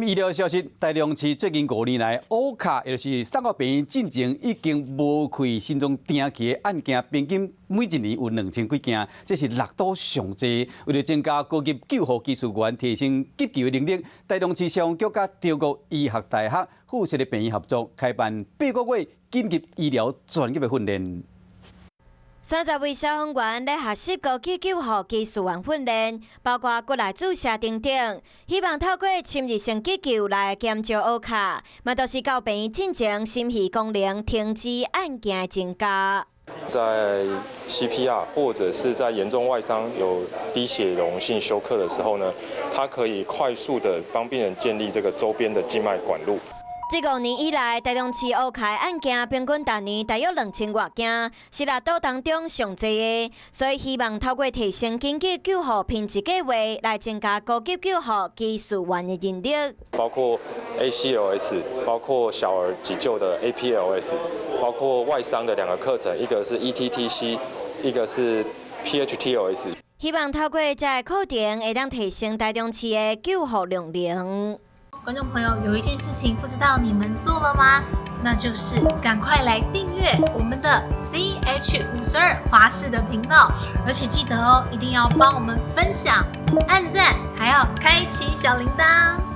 醫療消息，台中市最近5年來，烏卡也就是送到病院進前已經無開心臟停去的案件，平均每一年有2000幾件，這是六都上濟。為著增加高級救護技術員，提升急救的能力，台中市消防局佮中國醫學大學附設的病院合作，開辦8個月緊急醫療專業的訓練。30位消防員咧學習高級救護技術員訓練，包括骨內注射等等，希望透過侵入性急救來減少烏卡，嘛就是到病院進前心肺功能停止案件的增加。在 CPR 或者是在嚴重外傷有低血容性休克的時候呢，它可以快速的幫病人建立這個周邊的靜脈管路。這5年以來，台中市烏卡案件平均逐年大約2000外件，是六都當中上濟的，所以希望透過提升緊急救護品質計劃，來增加高級救護技術員的能力。包括 ACLS，包括小兒急救的 APLS，包括外傷的兩個課程，一個是 ETTC，一個是 PHTLS。希望透過這個課程，會當提升台中市的救護量能。觀眾朋友，有一件事情不知道你們做了嗎？那就是趕快來訂閱我們的 CH52華視的頻道，而且記得哦，一定要幫我們分享、按讚，還要開啟小鈴鐺。